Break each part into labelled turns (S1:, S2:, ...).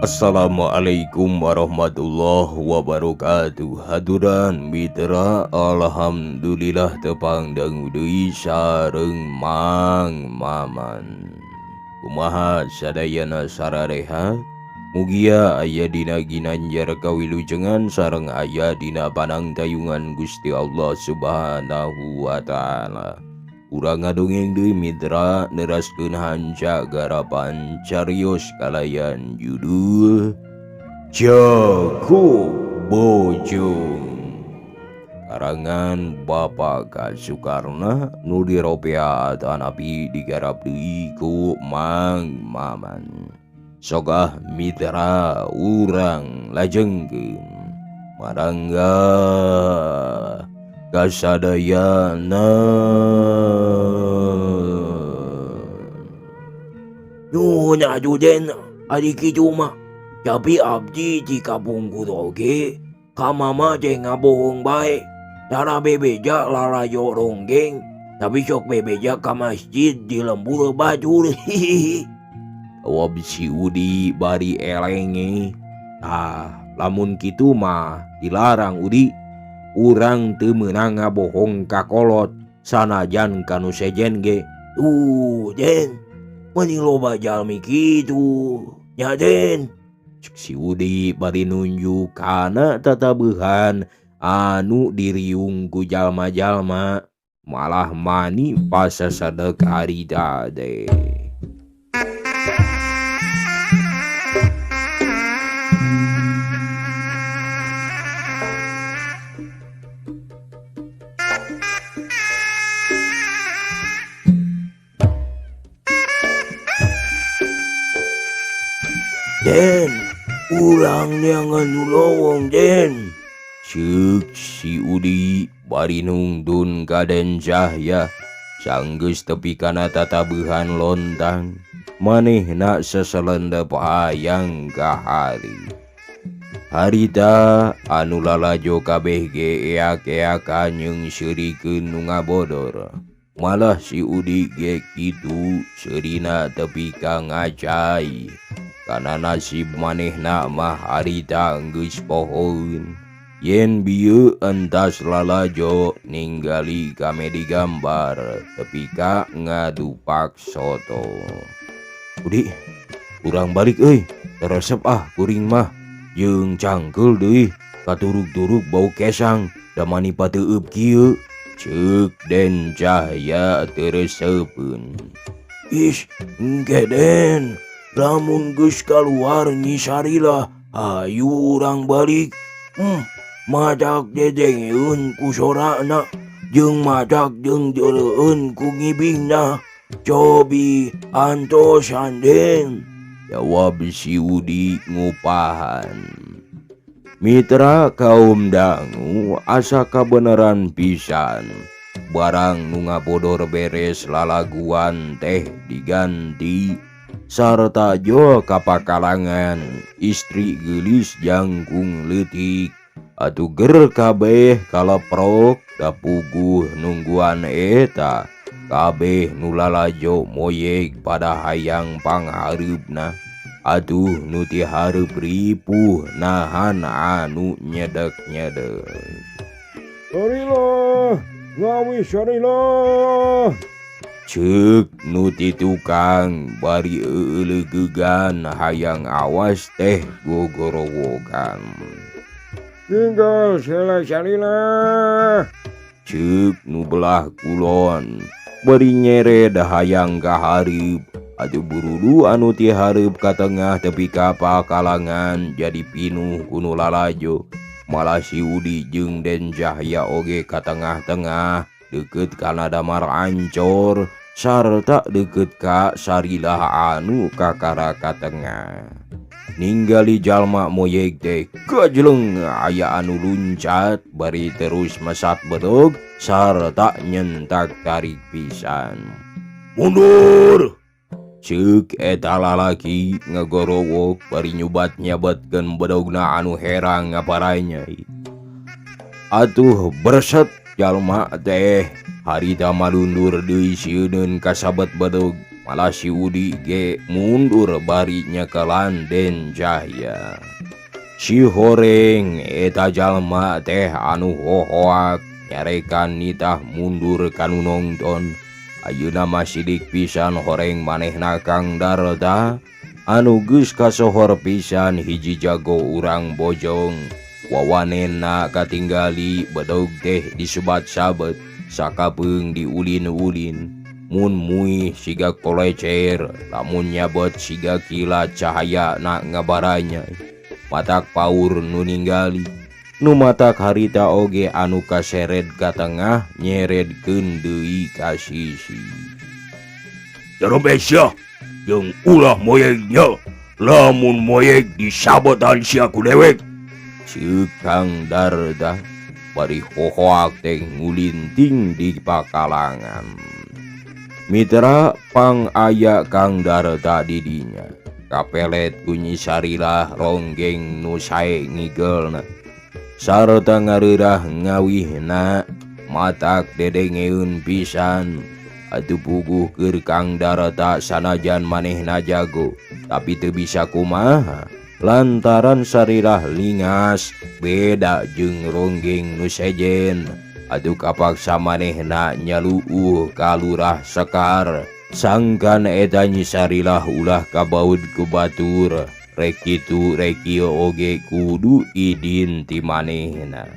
S1: Assalamualaikum warahmatullahi wabarakatuh. Haturan mitra, alhamdulillah tepang dangu deui sareng Mang Maman. Kumaha sadayana sarareha? Mugia aya dina ginanjar kawilujengan sareng aya dina panangtayungan Gusti Allah Subhanahu wa taala. Urang ngadongeng deui mitra neraskeun hanca garapan carios kalayan judul Jago Bojong karangan Bapak K. Sukarna nu diropea atanapi digarap deui ku Mang Maman. Sogah mitra urang lajengkeun marangga kasadayana.
S2: Nuhun atuh Den, ari kitu mah. Tapi abdi di kapungkur oge ka mama teh ngabohong bae. Tara bebeja lalajo ronggeng, tapi sok bebeja ka masjid di lembur batur.
S1: Jawab si Udi bari elenge. Tah, lamun kitu mah dilarang Udi. Urang teu meunang ngabohong ka kolot sanajan ka nu sejen ge.
S2: Tuh Den, meni loba jalmi kitu nya Den.
S1: Cek si Udi bari nunjuk kana tatabehan anu diriung ku jalma-jalma malah mani pasasadek harita teh.
S2: Den, urang neangan nu lowong Den.
S1: Ceuk si Udi bari nungtun ka Den Cahya sanggeus tepi kana tatabehan lontang manehna seselendep hayang ka hari. Harita anu lalajo kabeh ge eak-eakan jeung seurikeun nu ngabodor. Malah si Udi ge kitu seurina tepi ka ngacai. Kana nasib manehna mah harita geus pohoeun. Yen bieu entas lalajo ninggali kame digambar tepi ka ngadupak soto. Udi, urang balik euy, teresep ah kuring mah. Jeung cangkeul deui, katurug-turug bau kesang, da mani pateueup kieu. Ceuk Den Cahya teu reseupeun.
S2: Ih, engke Den. Lamun geus kaluar nyisarilah, hayu urang balik. Madak dedengeun ku sorana jeung madak jeung deuleueun ku ngibingna. Cobi antosan Den.
S1: Jawab si Udi ngupahan. Mitra kaum dangu asa kabeneran pisan. Barang nu ngabodor beres lalaguan teh diganti sarta jo kapakalangan istri geulis jangkung leutik. Atuh ger kabeh kaleprok da puguh nungguan eta. Kabeh nu lalajo moyeg pada hayang panghareupna. Aduh nu ti hareup ripuh nahan anu nyedek-nyedek.
S3: Sarilah, ngawi sarilah.
S1: Ceuk nu ti tukang bari eueulegegan hayang awas teh gogorowokan.
S3: Tinggal sela sarilah.
S1: Ceuk nu belah kulon bari nyered hayang ka hareup. Atuh burudu anu ti hareup ka tengah tepi ka pakalangan jadi pinuh ku nu lalajo. Malah si Udi jeung Den Cahya oge ka tengah-tengah deukeut kana damar ancor sarta deukeut ka sarilah anu kakara ka tengah. Ninggali jalma moyeg teh gajleng aya anu luncat bari terus mesat bedog sarta nyentak tarik pisan.
S2: Mundur!
S1: Ceuk eta lalaki ngagorowok bari nyubat nyabetkeun bedogna anu herang ngaparanyai. Atuh berset jalma teh harita malundur deui sieuneun kasabet bedog. Malah si Udi ge mundur bari nyekelan Den Cahya. Si horeng eta jalma teh anu hohoak nyarekan nitah mundur kanu nongton. Ayeuna mah sidik pisan horeng manehna Kang Darta anu geus kasohor pisan hiji jago urang Bojong. Wawanena katinggali bedog teh disebat-sabet sakapeung diulin-ulin. Mun muih siga kolecer, lamun nyabet siga kilat cahaya na ngabaranya. Matak paur nu ninggali, nu matak harita oge anu kasered ka tengah nyeredkeun deui ka sisi.
S2: Jerome sia jeung ulah moyegnya, lamun moyeg disabetan sia ku dewek.
S1: Ceuk Kang Darta bari hohoak teh ngulinting di pakalangan. Mitra pang aya Kang Darta didinya. Kapelet ku Nyi Sarilah ronggeng nu sae ngigelna. Sarta ngareurah ngawihna matak dedengeun pisan. Atuh puguh keur Kang Darta sanajan manehna jago, tapi teu bisa kumaha lantaran Sarilah lingas beda jeung ronggeng nu sejen. Aduh kapaksa manehna nyaluuh ka Lurah Sekar. Sangkan eta Nyi Sarilah ulah kabaud ku batur. Rek kitu rek kieu oge kudu idin ti manehna.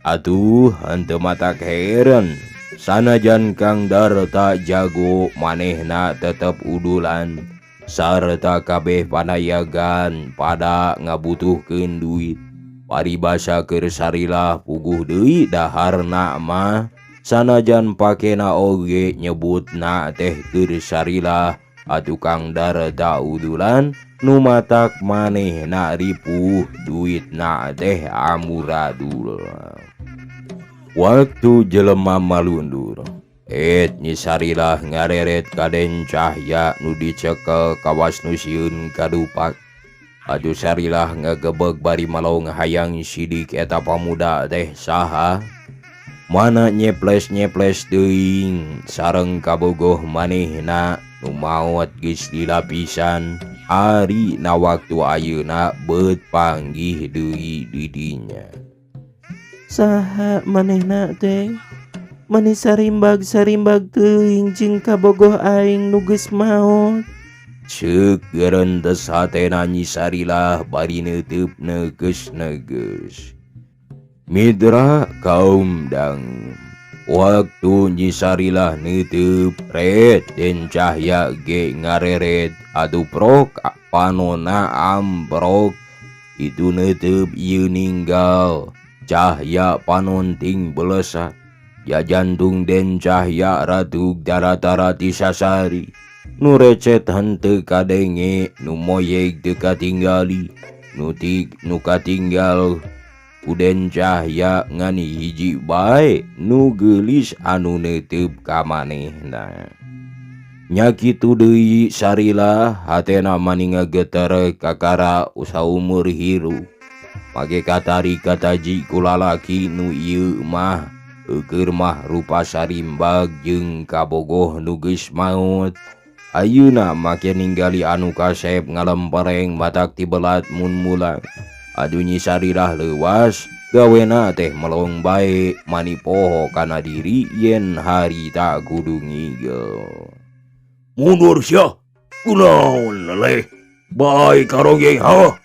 S1: Atuh henteu matak heran sanajan Kang Darta jago manehna tetep udulan. Sarta kabeh panayagan pada ngabutuhkeun duit. Paribasa keur Sarilah puguh deui daharna mah sanajan pakena oge nyebutna teh keur Sarilah. Atuh Kang Darta udulan nu matak manehna ripuh duitna teh amuradul. Waktu jelema malundur, et Nyi Sarilah ngareret ka Den Cahya nu dicekel kawas nu sieun kadupak. Aduh Sarilah ngagebeg bari malong hayang sidik eta pamuda teh saha. Mana nyeples-nyeples teuing sareng kabogoh manehna nu maot geus dilapisan. Ari na waktu ayeuna beut panggih deui di dinya.
S4: Saha manehna teh? Mani sarimbag-sarimbag teuing jeung kabogoh aing nu geus maot.
S1: Ceuk gerentes hatena Nyi Sarilah bari neuteub neugeus-neugeus. Mitra kaum dang, waktu Nyi Sarilah neuteub ret Den Cahya ge ngareret atuh prok panona amprok itu neuteub ieu ninggal Cahya panonting belesak ya jantung Den Cahya ratug daratara tisasari. Nu recet henteu kadenge, nu moyeg teu katinggali, nu tik nu katinggal ku Den Cahya ngan hiji bae nu geulis anu neuteup ka manehna. Nya kitu deui Sarilah hatena mani ngageter kakara saumur hirup. Make katari kataji ku lalaki nu ieu mah eueur mah rupa sarimbag jeung kabogoh nu geus maot. Ayeuna make ninggali anu kasep ngalempereng matak tibelat mun mulang. Aduh Nyi Sarilah leuwas gawena teh melong bae mani poho kana diri yen harita kudu ngigel.
S2: Mundur sia, kunaon leleh bae karonggeng ha?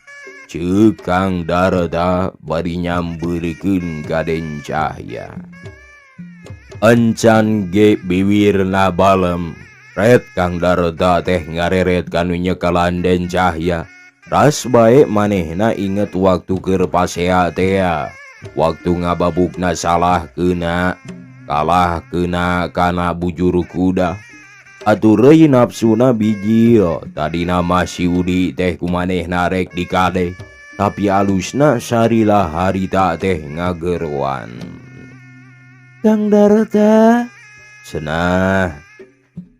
S1: Ceuk Kang Darta bari nyambeurkeun ka Den Cahya. Encan ge biwirna balem. Ret Kang Darta teh ngareret kanu nyekalan Den Cahya. Ras bae manehna inget waktu keur pasea tea. Waktu ngababukna salah keuna, kalah keuna kana bujur kuda. Atuh reuy nafsuna bijil tadina mah si Udi teh kumanehna rek dikade tapi alusna Sarilah harita teh ngageroan.
S4: Kang Darta
S1: cenah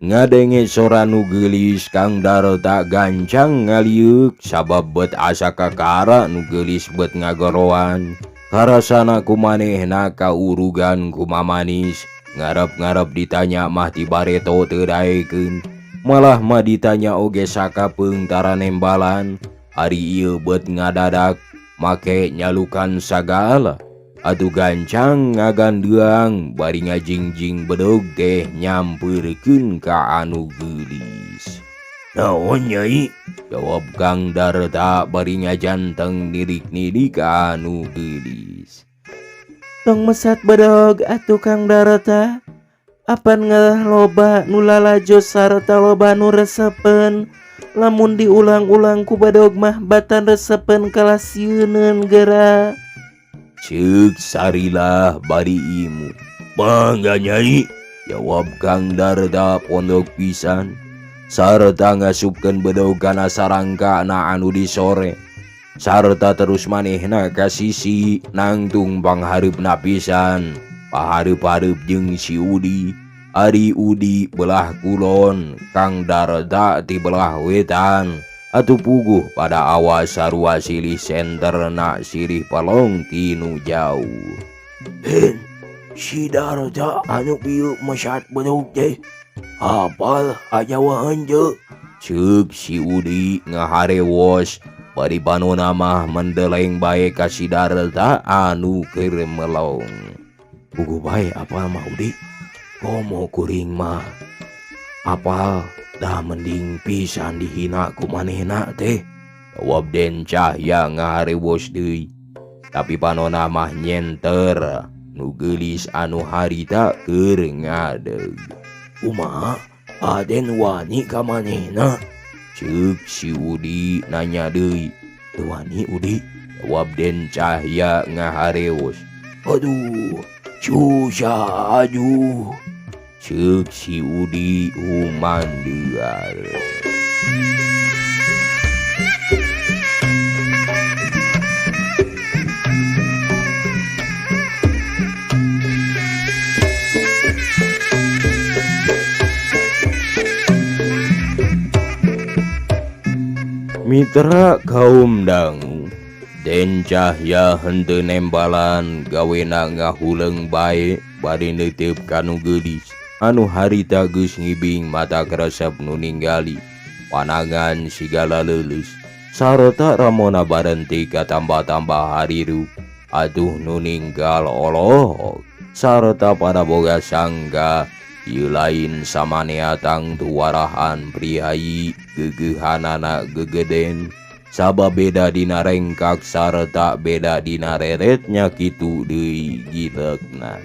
S1: ngadenge sora nu geulis Kang Darta gancang ngaliuk sabab bet asa kakara nu geulis bet ngageroan. Karasana kumanehna kaurugan kumamanis ngarep-ngarep ditanya mah ti bareto teu daekeun malah mah ditanya oge sakapeung tara nembalan ari ieu bet ngadadak make nyalukan sagala atuh gancang ngagandeang bari ngajingjing bedog teh nyampeurkeun ka anu geulis.
S2: Naon Nyai?
S1: Jawab Kang Darta bari ngajanteng nirik-nirik ka anu geulis.
S4: Tong mesat bedog atuh Kang Darta. Apan ngalah loba nu lalajo sarta loba nu resepen. Lamun diulang-ulang ku bedog mah batan resepen kalah sieuneun geura.
S1: Ceuk Sarilah bari imut.
S2: Bangga Nyai,
S1: jawab Kang Darta pondok pisan sarta ngasupkeun bedog kana sarangka na anu disore sarta terus manehna ka sisi nangtung panghareupna pisan pahareup-hareup jeung si Udi. Ari Udi belah kulon, Kang Darta ti belah wetan. Atuh puguh pada awas sarua silih senterna silih pelong tinu jauh.
S2: Den, si Darta anu bieu mesat bedog teh apal ajawa henteu?
S1: Ceuk si Udi ngaharewos bari panona mah mendeleng bae ka si Darta anu keur melong. Puguh bae apal mah Udi, komo kuring mah apal dah mending pisan dihina ku manehna teh. Jawab Den Cahya ngaharewos deui. Tapi panona mah nyenter nu geulis anu harita keur ngadeg.
S2: Kumaha Aden wani ka manehna?
S1: Ceuk si Udi nanya deui. Teu wani Udi, jawab Den Cahya ngaharewos.
S2: Aduh, susah aduh.
S1: Ceuk si Udi humandear. Mitra kaum dangu, Den Cahya henteu nembalan gawena ngahuleung bae bari neuteup ka nu geulis anu harita geus ngibing mata karesep nu ninggali panangan sigala leuleus sarta ramona barenti katambah-tambah harirup atuh nu ninggal olohok sarta pada boga sangga ieu lain samanea tangtu warahan priayi geugeuhanana gegeden sabab beda dina rengkak sarta beda dina reretnya kitu deui gileukna.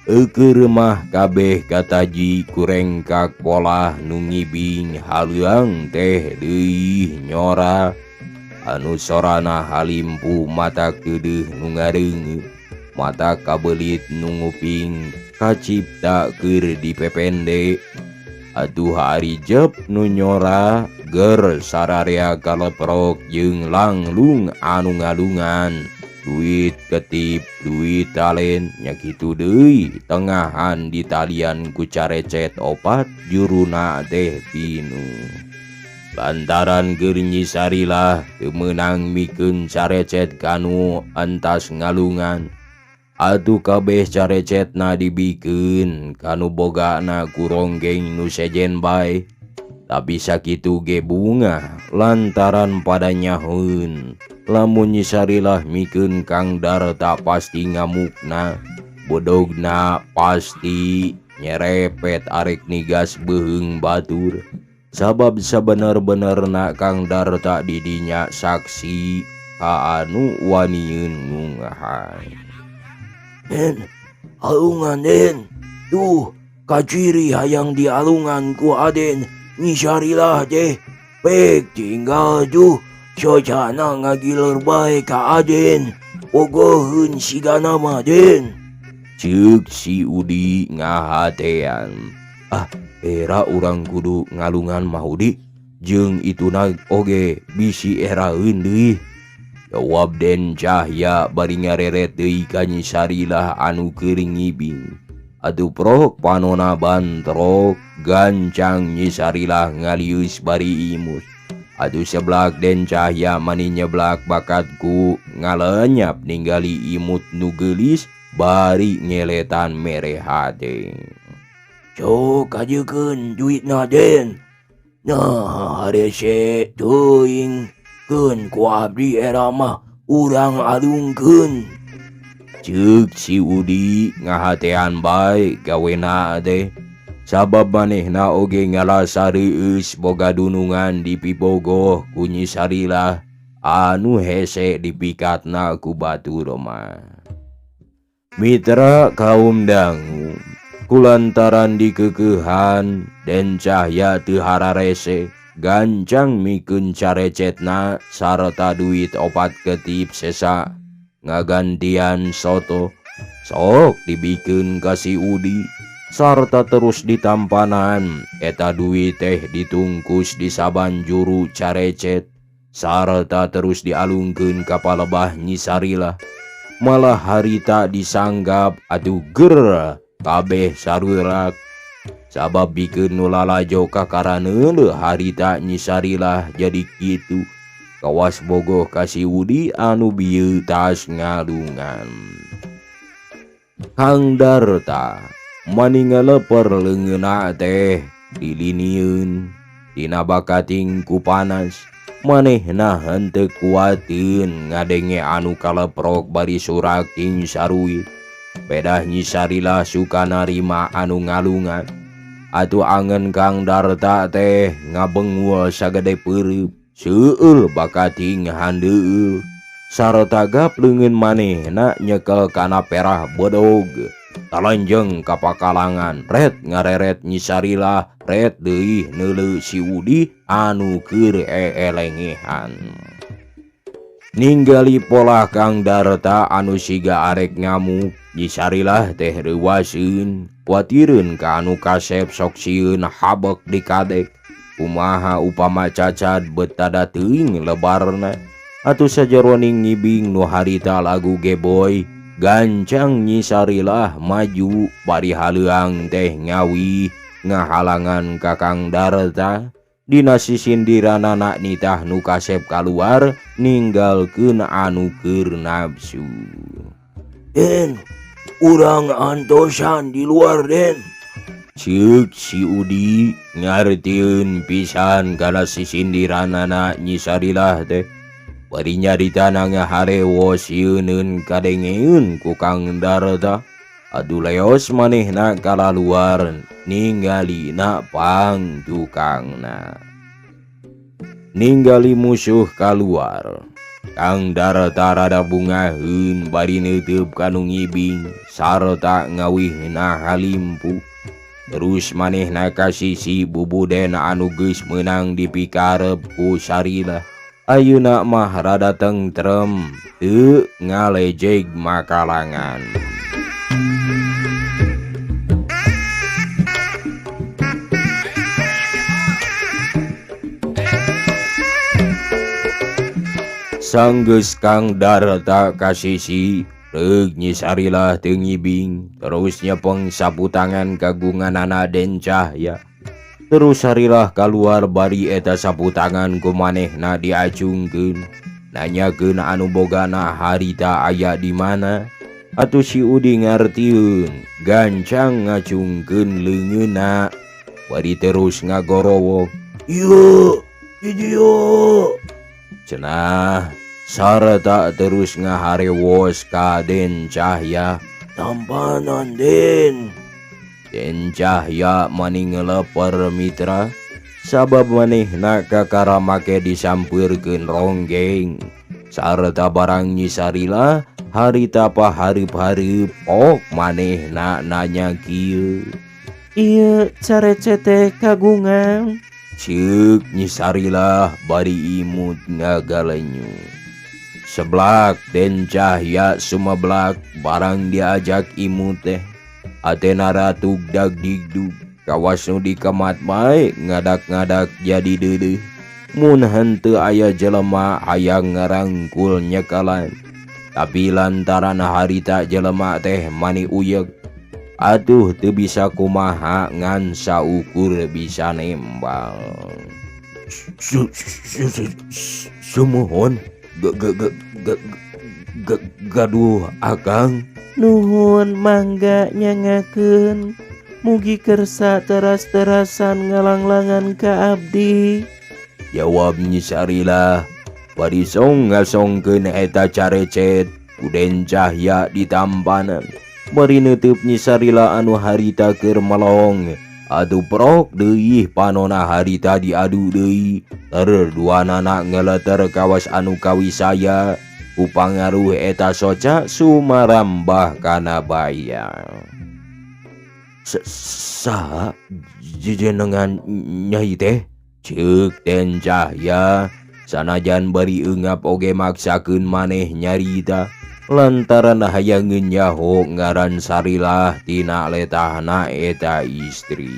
S1: Eukeur mah kabeh kataji kurengkak polah nu ngibing haleuang teh deui nyora anu sorana halimpu mata keudeuh nu ngareungeut mata kabelit nu nguping kacipta keur dipepende. Atuh ari jep nu nyora ger sararea kaleprok jeung langlung anu ngalungan duit ketip duit talen nya kitu deui tengahan ditalian ku carecet opat juruna teh pinu. Lantaran keur Nyi Sarilah teu meunang mikeun carecet kanu entas ngalungan atuh kabeh carecetna dibikeun kanu bogana ku ronggeng nu sejen bae. Tapi sakitu ge bungah lantaran pada nyaheun lamun Nyi Sarilah mikeun Kang Darta pasti ngamukna bodogna pasti nyerepet arek nigas beuheung batur sabab sabener-benerna Kang Darta didinya saksi ka anu wanieun ngungahan.
S2: Den, alungan Den, tuh kaciri hayang dialungan ku Aden Nyi Sarilah teh pek tinggal tuh socana ngagiler bae ka Aden bogoheun sigana mah Den.
S1: Ceuk si Udi ngahatean. Ah, Era urang kudu ngalungan Mahudi jeung ituna oge bisi eraeun deui. Jawab Den Cahya bari ngareret deui ka Nyi Sarilah anu keur ngibing. Atuh prok panona bantrok gancang Nyi Sarilah ngalius bari imut. Aduh seblak Den Cahya mani nyeblak bakatku ngalenyap ninggali imut nu geulis bari ngeletan mere hate.
S2: Sok kajekeun duitna Den. Nah harese teuing keun ku abdi era mah urang alungkeun.
S1: Ceuk si Udi ngahatean bae gawena teh. Sabab manehna oge ngarasa reueus boga dunungan di pibogoh ku Nyi Sarilah anu hese dipikatna ku batur mah. Mitra kaum dangu kulantaran dikekeuhan Den Cahya teu hararese gancang mikeun carecetna sarta duit 4 ketip sesa ngagantian soto sok dibikeun ka si Udi sarta terus ditampanan eta duit teh ditungkus di saban juru carecet sarta terus dialungkeun ka palebah Nyi Sarilah. Malah harita disanggap atuh ger kabeh sarurak sabab bikeun nu lalajo kakaraneuleuh harita Nyi Sarilah jadi kitu kawas bogoh ka si Udi anu bieu tas ngalungan. Kang Darta mani ngaleper leungeunna teh dilinieun dina bakating ku panas manehna henteu kuateun ngadenge anu kaleprok bari suraking saruit. Pedah Nyi Sarilah suka narima anu ngalungan. Atuh angen Kang Darta teh ngabengul sagede peureup seueul bakating handeueul sarta gap leungeun manehna nyekel kana perah bodog talanjeng ka pakalangan ret ngareret Nyi Sarilah ret deui neuleu si Udi anu keur eelengehan. Ninggali polah Kang Darta anu siga arek ngamuk Nyi Sarilah teh reuwaseun kuatireun ka anu kasep sok sieun habek di kadek kumaha upama cacad betada teuing lebarna. Atuh sajeroning ngibing nu harita lagu Geboy gancang Nyi Sarilah maju bari haleuang teh ngawi ngahalangan ka Kang Darta. Dina sisindiranana nitah nu kasep kaluar ninggalkeun anu keur nafsu.
S2: Den, urang antosan di luar Den.
S1: Ceuk si Udi ngartieun pisan kana sisindiranana Nyi Sarilah teh. Bari nyaritana ngaharewos sieuneun kadengeun ku Kang Darta. Aduh leos manehna kalaluar ninggalina pang tukangna. Ninggali musuh kaluar Kang Darta rada bungaheun bari neuteub ka nu ngibing sarta ngawihna halimpu. Terus manehna ka sisi bubuden anu geus meunang dipikarep ku Sarilah. Ayeuna mah rada tentrem teu ngalejeg makalangan. Sanggeus Kang Darta ka sisi reug Nyi Sarilah teu ngibing terus nyepeng sapu tangan kagunganana Den Cahya. Terus Sarilah kaluar bari eta sapu tangan ku manehna diacungkeun nanyakeun anu bogana harita aya di mana. Atuh si Udi ngartieun gancang ngacungkeun leungeunna bari terus ngagorowok.
S2: Ieu di dieu
S1: cenah sarta terus ngaharewos ka Den Cahya.
S2: Tampanan Den.
S1: Den Cahya mani ngeleper mitra sabab manehna kakara make disampeurkeun ronggeng sarta barang Nyi Sarilah harita pahareup-hareup ok manehna nanya kieu.
S4: Ieu carecet teh kagungan.
S1: Ceuk Nyi Sarilah bari imut ngagalenyu. Seblak Den Cahya sumeblak barang diajak imut teh. Atena ratug dag digdug Kawas nu dikemat bae ngadak-ngadak jadi deudeuh. Mun henteu aya jelema hayang ngarangkul nyekalan. Tapi lantaran harita jelema teh mani uyeg, atuh teu bisa kumaha ngan saukur bisa nembang. Sumuhun gaduh akang.
S4: Nuhun mangga nyangakeun. Mugi kersa teras-terasan ngalanglangan ka abdi.
S1: Jawab Nyi Sarilah bari song ngasongkeun eta carecet ku Den Cahya ditampanan. Bari neuteub Nyi Sarilah anu harita keur melong. Atuh prok deui panona harita diadu deui. Ter duanana ngeleter kawas anu kawisaya ku pangaruh eta soca sumarambah kana bayang. Saha jenengan nyai teh? Ceuk Den Cahya sanajan bari eungap oge maksakeun maneh nyarita lantaran hayangeun nyaho ngaran Sarilah tina letahna eta istri.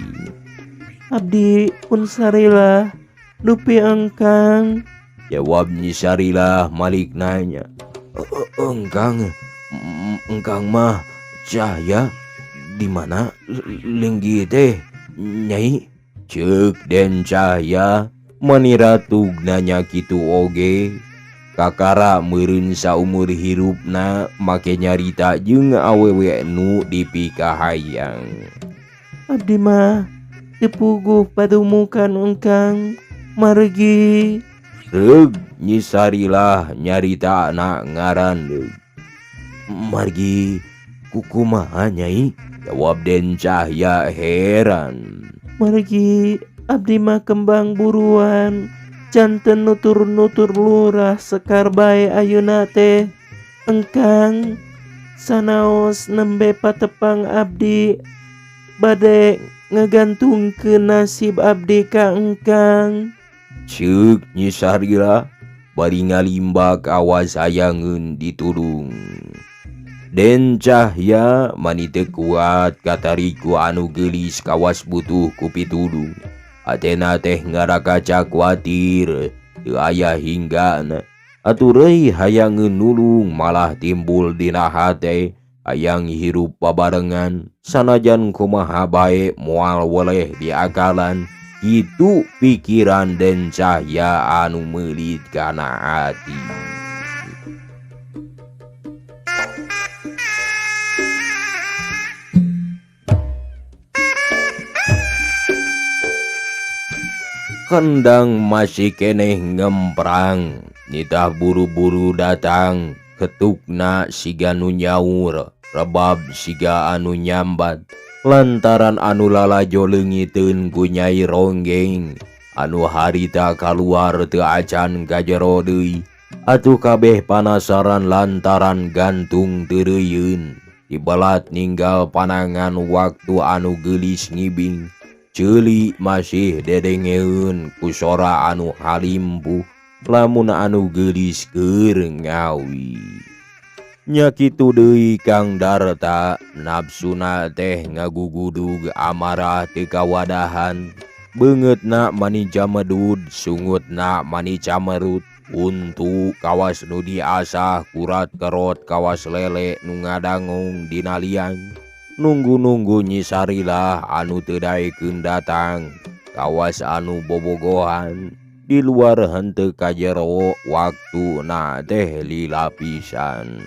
S4: Abdi pun Sarilah dupi engkang.
S1: Jawab Nyi Sarilah malik nanya. Engkang, engkang mah Cahya di mana linggi teh nyai? Ceuk Den Cahya maniratug nanya kitu oge. Kakara meureun saumur hirupna make nyarita jeung awewe nu dipikahayang.
S4: Abdi mah teu puguh padumukan engkang margi.
S1: Reug Nyi Sarilah nyarita na ngaran deui. Margi kukumaha nyai? Jawab Den Cahya heran.
S4: Margi abdi mah kembang buruan janten nutur-nutur lurah sekar bae ayeuna teh. Engkang sanaos nembe patepang abdi bade ngagantungkeun nasib abdi ka engkang.
S1: Ceuk Nyi Sarilah bari ngalimbak awas hayangeun ditulung. Den Cahya mani teu kuat katariku anu geulis kawas butuh ku pitulung. Atena teh ngarakaca kuatir teu aya hinggana. Atuh reuy hayangeun nulung malah timbul dina hate hayang hirup babarengan sanajan kumaha bae moal weleh diakalan. Kitu pikiran Den Cahya anu meulit kana ati. Kendang masih keneh ngemprang, nitah buru-buru datang, ketukna siga nu nyaur, rebab siga anu nyambat. Lantaran anu lalajo leungiteun ku Nyai Ronggeng, anu harita kaluar teu acan ka jero deui. Atuh kabeh panasaran lantaran gantung teureuyeuun, dibelat ninggal panangan waktu anu geulis ngibing. Ceuli masih dedengeun ku sora anu halimpuh lamun anu geulis keur ngawi. Nya kitu deui Kang Darta, nafsuna teh ngagugudug amarah teu kawadahan. Beungeutna mani jamedud, sungutna mani camerut. Untu kawas nu diasah kurat kerot kawas lele nu ngadangong dina liang. Nunggu-nunggu Nyi Sarilah anu teu daekeun datang, kawas anu bobogohan di luar henteu ka jero waktuna teh lila pisan.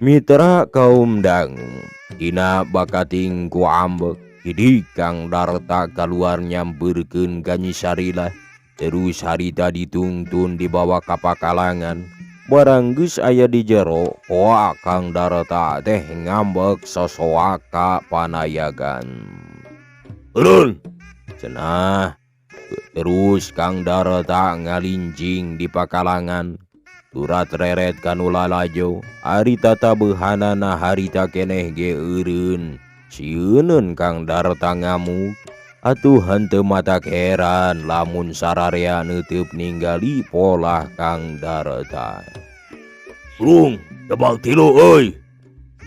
S1: Mitra kaum dangu dina bakating ku ambek hidik Kang Darta kaluar nyampeurkeun ka Nyi Sarilah. Terus harita ditungtun dibawa ka pakalangan. Barang geus aya di jero, poa Kang Darta teh ngambek sosoak ka panayagan. Eureun! Cenah. Terus Kang Darta ngalinjing di pakalangan. Turat reret kanu lalajo, ari tatabehanana harita keneh ge eureun. Sieuneun Kang Darta ngamuk. Atuh henteu matak heran lamun sararea neuteub ninggali polah Kang Darta. Burung tebang tilu euy.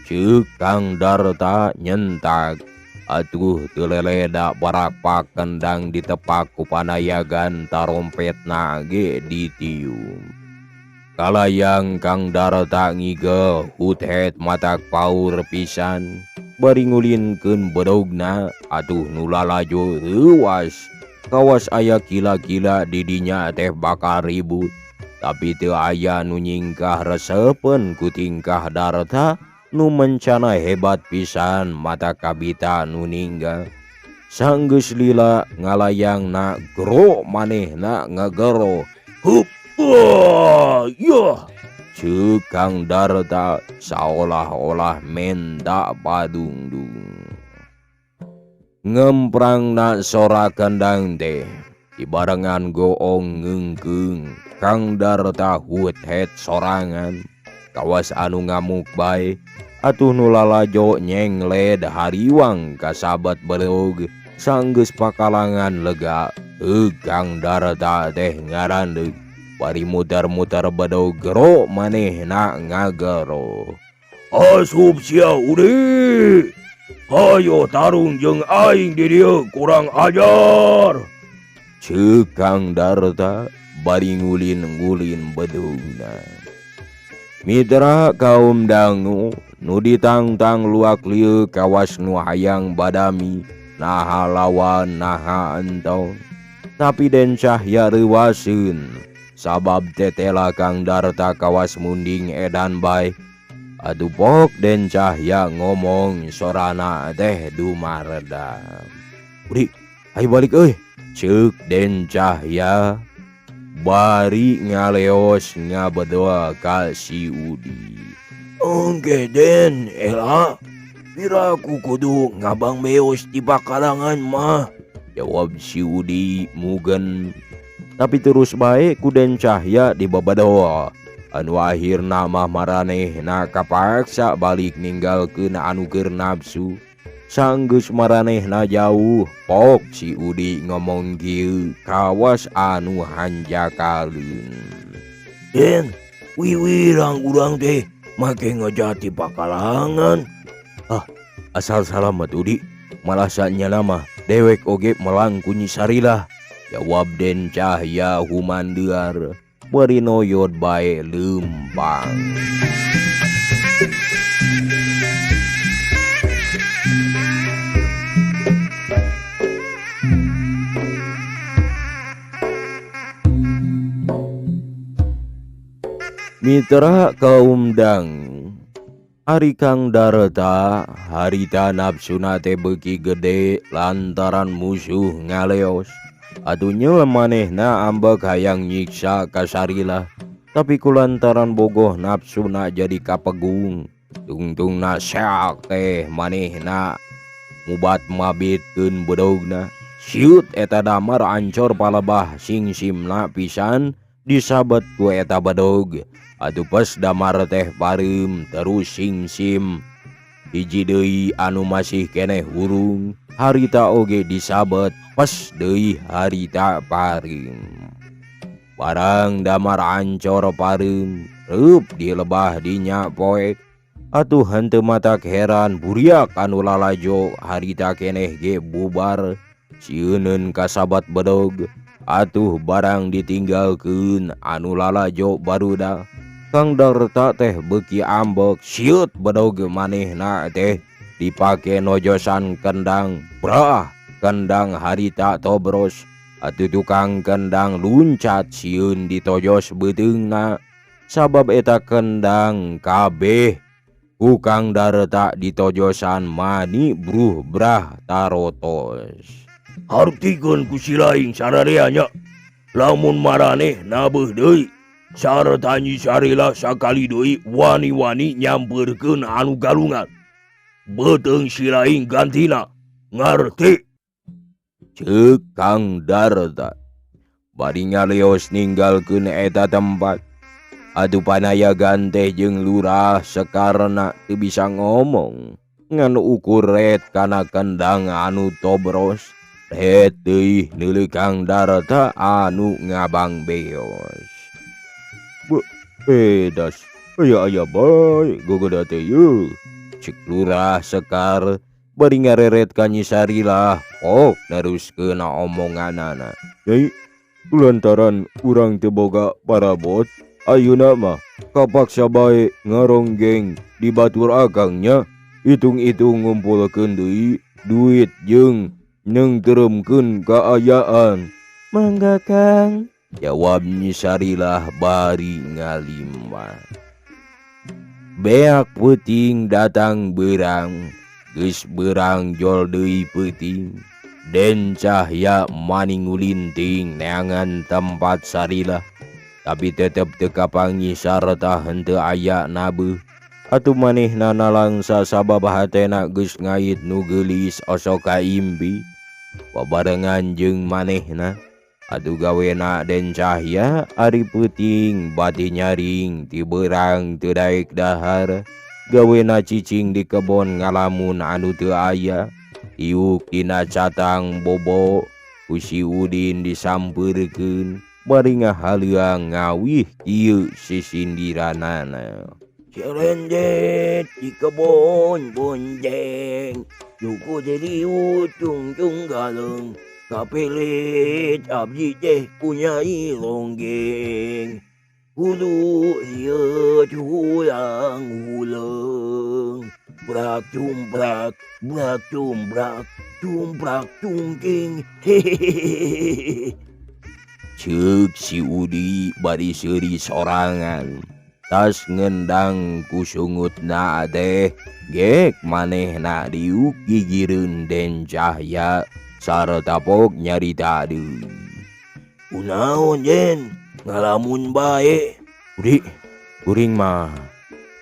S1: Ceuk Kang Darta nyentak. Atuh teu leleda barakpak kendang ditepak ku panayagan tarompetna ge ditium. Kalayang Kang Darta ngigel huthet matak paur pisan bari ngulinkeun bedogna atuh nu lalajo reuwas kawas aya kila-kila di dinya teh bakal ribut tapi teu aya nu nyingkah resepeun ku tingkah Darta nu mencana hebat pisan mata kabita nu ninggal. Sanggeus lila ngalayangna gero manehna ngagero.
S2: Hup. Wah, yah.
S1: Ceuk Kang Darta saolah-olah menta padungdung. Ngemprangna sora kendang teh dibarengan goong ngeungkeung. Kang Darta huthet sorangan kawas anu ngamuk bae atuh nu lalajo nyengled hariwang kasabat bedog sanggeus pakalangan lega. Kang Darta teh ngarandeug bari muter-muter bedog gero manehna ngagero.
S2: Asup sia Udi, hayo tarung jeung aing di dieu kurang ajar.
S1: Ceuk Kang Darta bari ngulin-ngulin bedogna. Mitra kaum dangu nu ditangtang luak lieu kawas nu hayang badami naha lawan naha entong. Tapi Den Cahya reuwaseun sabab tetela Kang Darta kawas munding edan bae. Aduh pok Den Cahya ngomong sorana teh dumareda. Udi, ayo balik euy. Ceuk Den Cahya bari ngaleos ngabedoa ka si Udi.
S2: Engke Den, ela piraku kudu ngabang beos di pakalangan mah.
S1: Jawab si Udi mugen. Tapi terus bae ku Den Cahya dibabadoa. Anu akhirna mah maranehna kapaksa balik ninggalkeun anu keur nafsu. Sanggeus maranehna jauh, pok si Udi ngomong kieu kawas anu hanjakaleun.
S2: Den, wiwirang urang teh make ngejati pakalangan.
S1: Ah, asal salamet Udi, malah sanyana mah dewek oge melang ku Nyi Sarilah. Jawab Den Cahya humandear bari noyod bae leumpang. Mitra kaum dang, ari Kang Darta harita nafsuna teh beuki gede lantaran musuh ngaleos. Atuh nyeul manehna ambek hayang nyiksa ka Sarilah, tapi kulantaran bogoh nafsuna jadi kapegung. Tungtungna seak teh manehna mubat mabitkeun bedogna. Siut eta damar ancor palebah singsimna pisan disabet ku eta bedog. Atuh pas damar teh pareum terus singsim hiji deui anu masih keneh hurung harita oge disabet pas deui harita pareum. Barang damar ancor pareum reup dilebah dinya poek. Atuh henteu matak heran buriak anu lalajo harita keneh ge bubar sieuneun kasabat bedog. Atuh barang ditinggalkeun anu lalajo barudak. Kang Darta teh beuki ambek siut bedog manehna teh dipake nojosan kendang brah kendang harita tobros. Atuh tukang kendang luncat sieun ditojos beuteungna sabab eta kendang kabeh ku Kang Darta ditojosan mani bruh brah tarotos.
S2: Hartikeun ku si laing sararea nya, lamun maraneh nabeuh deui sarta Nyi Sarilah sakali deui wani-wani nyampeurkeun anu galungan. Beuteung si laing gantina, ngarti?
S1: Ceuk Kang Darta bari ngaleos ninggalkeun eta tempat. Atuh panayagan teh jeung lurah Sekarna teu bisa ngomong ngan ukur ret kana kendang anu tobros. Ret deui neuleuh Kang Darta anu ngabang beos. Bedas, aya-aya bae gogoda teh yeuh. Cek Lurah Sekar Bari ngareret ka Nyi Sarilah oh neruskeun omonganana.
S3: Nyai, lantaran urang teu boga parabot ayeuna mah kapaksa bae ngaronggeng di batur akang nya, hitung-hitung ngumpulkeun deui duit jeung neungtreumkeun kaayaan.
S4: Mangga Kang,
S1: jawab Nyi Sarilah bari ngalimah. Beak peuting datang beurang, geus beurang jol deui peuting. Den Cahya maning ngulinting neangan tempat Sarilah, tapi tetep teu kapanggih sarta henteu aya nabeuh. Atuh manehna nalangsa sabab hatena geus ngait nu geulis osok kaimpi babarengan jeung manehna. Atuh gawena Den Cahya ari peuting bati nyaring ti beurang teu daek dahar. Gawena cicing di kebon ngalamun anu teu aya. Iuk dina catang bobo ku si Udin disampeurkeun bari ngahaleuang ngawih kieu sisindiranana.
S2: Serendet di kebon bonjeng, juku diliut tungtung galeng, kapelit abdi teh punyai ronggeng. Hulu liut hulang huleng, brak cumprak, brak cumprak, cumprak cungking. Hehehehe.
S1: Ceuk si Udi bari seuri sorangan. Tas ngendang ku sungutna teh gek manehna diuk gigireun Den Cahya sarta pok nyarita deui.
S2: Kunaon Jen ngalamun bae?
S1: Udi, kuring mah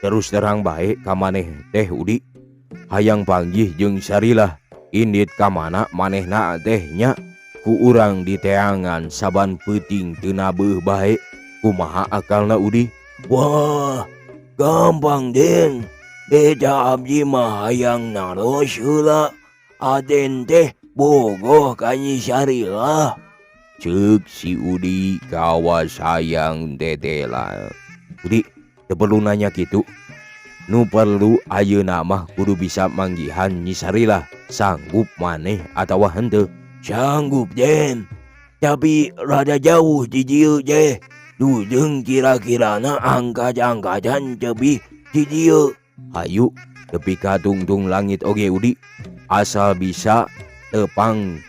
S1: terus terang bae ka maneh teh Udi. Hayang panggih jeung Sarilah indit ka mana manehna teh nya ku urang diteangan saban peuting teu nabeuh bae. Kumaha akalna Udi?
S2: Wah, gampang Den. Eta abdi mah hayang naros heula. Aden teh bogoh ka Nyi Sarilah.
S1: Ceuk si Udi kawas hayang tetela. Udi, teu perlu nanya kitu. Nu perlu ayeuna mah kudu bisa manggihan Nyi Sarilah. Sanggup maneh atawa henteu?
S2: Sanggup Den. Tapi rada jauh di dieu teh. Dudeung kira-kirana angkat-angkatan tebih di dieu.
S1: Hayu tepi ka tungtung langit oge Udi. Asal bisa tepang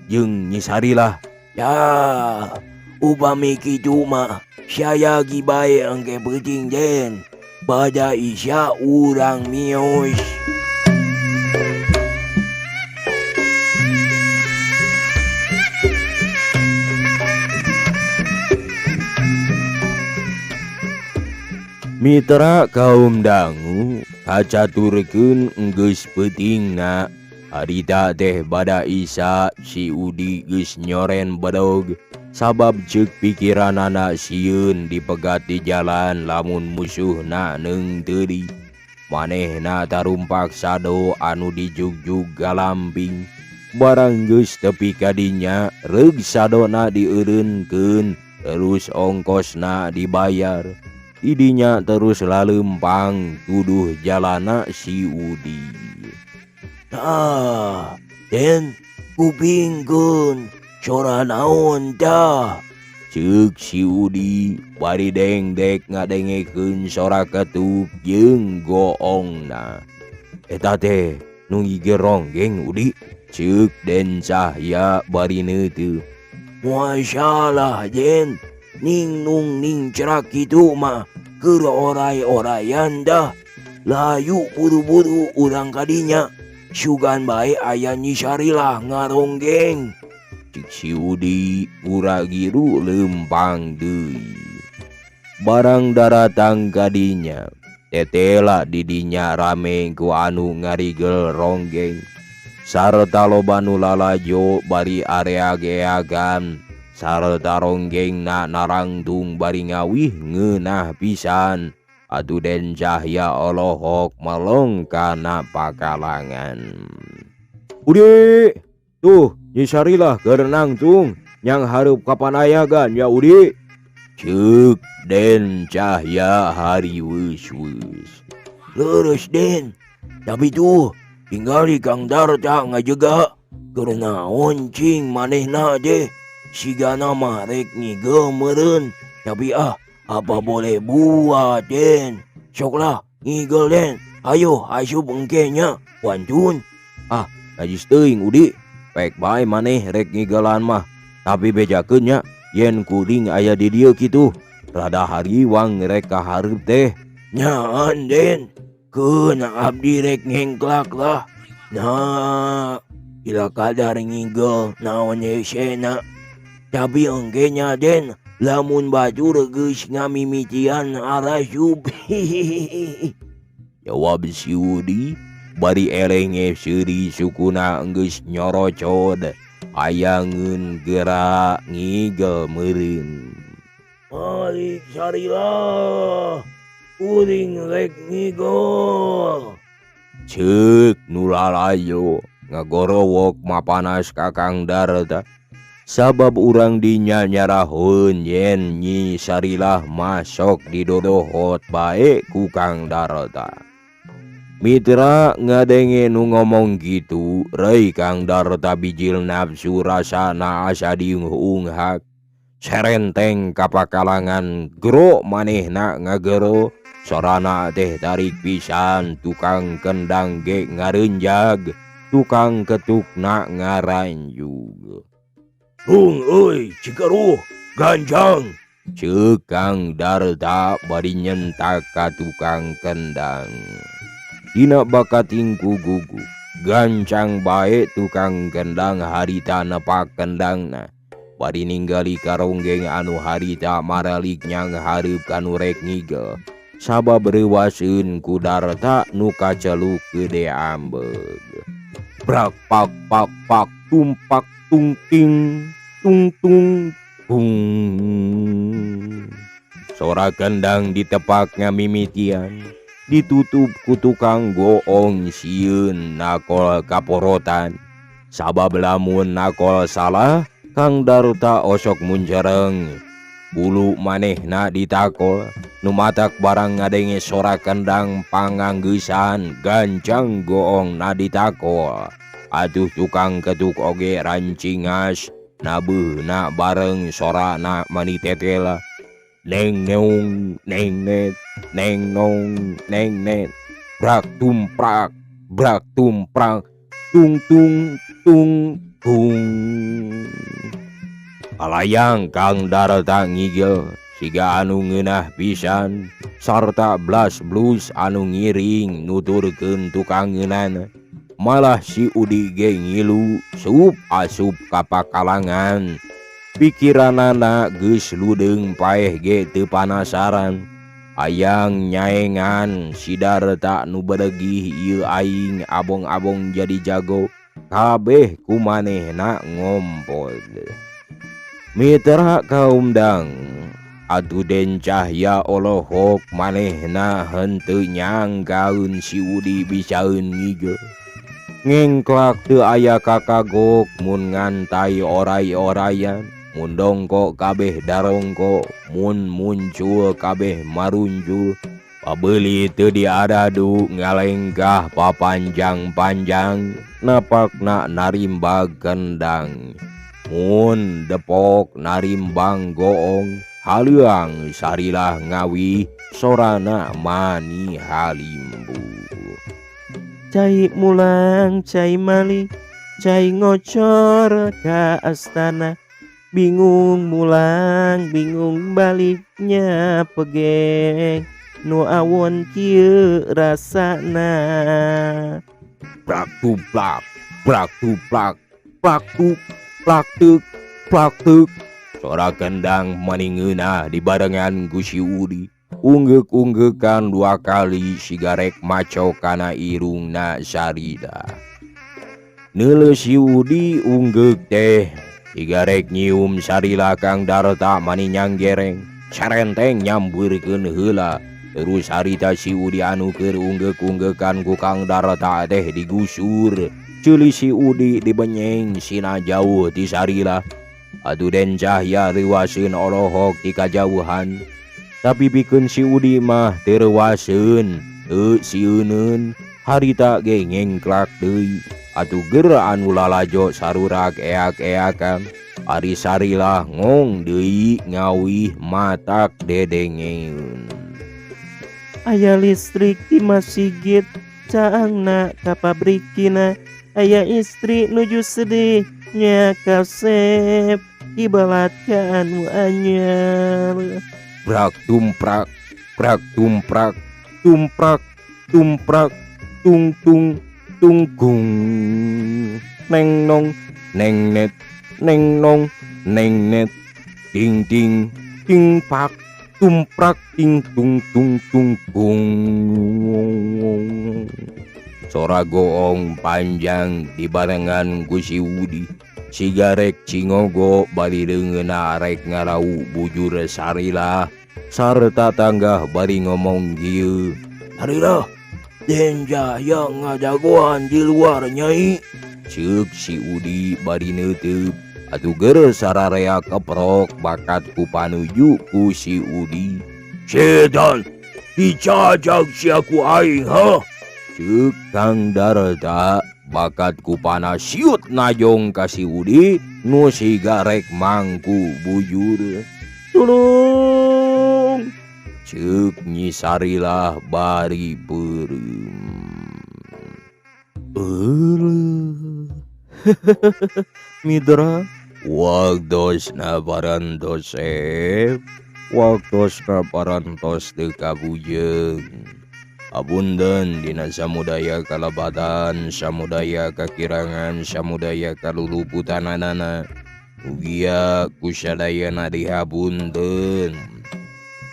S1: jeung Nyi Sarilah.
S2: Ya, upami kitu mah sayagi bae engke peuting Den. Bada isya urang mios.
S1: Mitra kaum dangu kacaturkeun geus peutingna. Harita teh bada Isa si Udi geus nyoren bedog sabab ceuk pikiranana sieun dipegat di jalan lamun musuhna neungteuri. Manehna tarumpak sado anu dijugjug galamping. Barang geus tepi ka dinya reug sadona dieureunkeun terus ongkosna dibayar. Idinya terus lalempang tuduh jalana si Udi.
S2: Ah, Den, kupingkeun sora naon tah?
S1: Ceuk si Udi bari dengdek ngadengekeun sora ketuk jeung goongna. Eta teh nu ngigir ronggeng Udi. Ceuk Den Cahya bari neuteuh.
S2: Moal salah Den, ning nung ning cerak kitu mah keur oray-orayan dah. Layu buru-buru urang kadinya. Sugan bae aya Nyi Sarilah ngaronggeng.
S1: Cik si Udi pura giru lempang deui. Barang daratang kadinya, tetela didinya rame ku anu ngarigel ronggeng. Sarta loba nu lalajo bari areageagan. Sarta ronggengna narangtung bari ngawih ngeunah pisan. Atuh Den Cahya olohok melong kana pakalangan.
S3: Udi, tuh Nyi Sarilah keur nangtung nyang hareup ka panayagan ya Udi.
S1: Ceuk Den Cahya hariweus-weus.
S2: Leres Den, tapi tuh Tinggali Kang Darta ngajega. Keur naon cing manehna teh? Sigana mah rek ngigel meureun. Tapi ah, apa boleh buat, Den. Sok lah ngigel, Den. Ayo asup engke nya. Wantun.
S1: Ah, najis teuing, Udi. Pek bae maneh rek ngigelan mah. Tapi bejakeun nya yen kuring aya di dieu kitu. Rada hariwang rek ka hareup teh.
S2: Nyaan, Den. Keun abdi rek ngengklak lah. Nah, ila kadar ngigel naon hesena. Tapi engke nya, Den, lamun batur geus ngamimitian arasup.
S1: Jawab si Udi bari elenge seuri sukuna geus nyorocod hayangeun geura ngigel meureun.
S2: Balik Sarilah. Kuring rek ngigel.
S1: Ceuk nu lalajo ngagorowok mapanas ka Kang Darta. Sabab urang dinya nyarahoeun yen Nyi Sarilah masok didodohot bae ku Kang Darta. Mitra ngadenge nu ngomong gitu, reuy Kang Darta bijil nafsu rasana asa diunghak. Serenteng ka pakalangan gero manehna ngagero, sorana teh tarik pisan, tukang kendang ge ngareunjag, tukang ketukna ngaranjug.
S2: Rung euy, cikeruh, ganjang.
S1: Ceuk Kang Darta bari nyentak ka tukang kendang. Dina bakating ku gugu, gancang bae tukang kendang harita nepak kendangna. Bari ninggali karonggeng anu harita maralik nyang hareup kanu rek ngigel. Sabab reuwaseun ku Darta nu kaceluk gede ambeug. Brak pak pak pak tumpak tungting tung tung tung. Sora kendang ditepak ngamimitian, ditutup ku tukang goong sieun nakol kaporotan. Sabab lamun nakol salah, Kang Darta osok muncereng. Bulu manehna ditakol, nu matak barang ngadenge sora kendang panganggeusan gancang goong na ditakol. Atuh tukang ketuk oge rancingas, nabeuna bareng sorana mani tetela. Neng neung neng net, neng nong neng net. Brak tumprak, brak tumprak, tung tung tung tung. Alayang Kang Darta ngigel siga anu ngeunah pisan sarta blas blus anu ngiring nuturkeun tukang ngeunana. Malah si Udi ge ngilu sup asup ka pakalangan. Pikiranana geus ludeung paeh ge teu panasaran. Hayang nyaengan si Darta nu beregih ieu aing abong-abong jadi jago. Kabeh ku manehna ngompol. Mitra kaum dang, atuh Den Cahya olohok manehna henteu nyangkaeun si Udi bisaeun ngigel. Ngengklak teu aya kakagok mun ngantai oray-orayan, mun dongkok kabeh darongko, mun muncul kabeh marunjul. Pabeuli teu diadadu ngalengkah papanjang-panjang, napakna narimbag kendang. Mun depok narimbang goong, haleuang sarilah ngawi sorana mani halimbu.
S4: Cai mulang, cai mali, cai ngocor ka astana. Bingung mulang, bingung baliknya pegeng. Nu awon kieu rasana.
S1: Brak tuplak, brak tuplak, plak tuk, plak tuk, plak tuk. Sora kendang maningeunah dibarengan ku si Udi. Unggeuk-unggekan dua kali sigarek maco kana irungna sarida. Neuleuh si Udi unggeuk teh sigarek nyium sarila Kang Darta mani nyanggereng. Sarenteng nyambeurkeun heula. Terus harita si Udi anu keur unggeuk-unggekan ku Kang Darta teh digusur. Ceuli si Udi dibenyeng sina jauh ti sarila. Atuh Den Cahya reuwaseun olohok ti kajauhan. Tapi pikeun si Udi mah teu reuwaseun, teu sieuneun. Harita ge ngengklak deui atuh geura anu lalajo sarurak eak-eakan. Ari Sarilah ngong deui ngawih matak dedengeun.
S4: Aya listrik di masjid caangna ka pabrik Cina, aya istri nuju sedih nya kasep ibalat ka anu anyar.
S1: Brak tumprak prak tumprak tumprak tumprak tung tung tunggung neng nong neng net neng nong neng net ding ding ding pak tumprak ting tung tung tung gung. Sora goong panjang dibarengan ku si Udi. Sigarek cingogo bari leungeunna arek ngarau bujur Sarilah sarta tanggah bari ngomong kieu.
S2: Sarilah, Den Jaya ngadagoan di luar nyai.
S1: Ceuk si Udi bari neuteup. Atuh geureuh sararea keprok bakat ku panuju ku si Udi.
S2: Setan, dicajag sia ku aing ha?
S1: Ceuk Kang Darta bakat ku panah siut najong ka si Udi nu siga rek mangku bujur.
S4: Tulung!
S1: Ceuk Nyi Sarilah bari beureum. Eueuh. Mitra waktosna parantos waktosna parantos teu kabujeng. Apunten dina samudaya kalebatan, samudaya kakirangan, samudaya kaluluputananana. Mugia kusadayana dihapunten.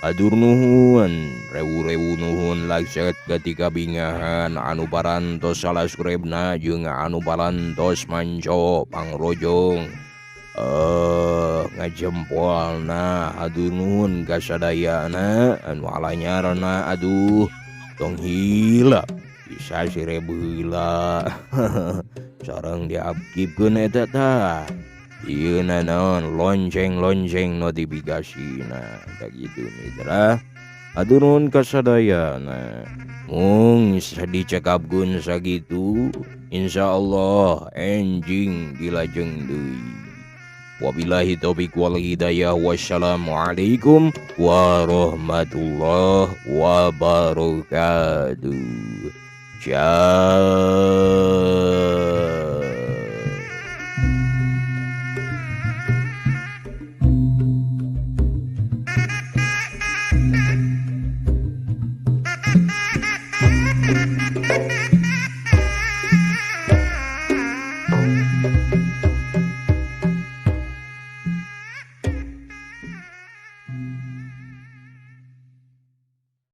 S1: Atur nuhun, rewu-rewu nuhun lakset ketika bingahan anu parantos salaskurebna jeung anu parantos manco pangrojong. Ngajempolna atur nuhun kasadayana anu alanyarna aduh tong hilap bisa sirebu heula. Sareng diaktifkeun eta tah. Ieu naon lonceng-lonceng notifikasina kagitu mitra. Atur nuhun kasadayana. Mung dicekapkeun sakitu insyaallah enjing dilajeng deui. Wabillahi taufik wal hidayah. Wassalamualaikum warahmatullahi wabarakatuh. Ciao.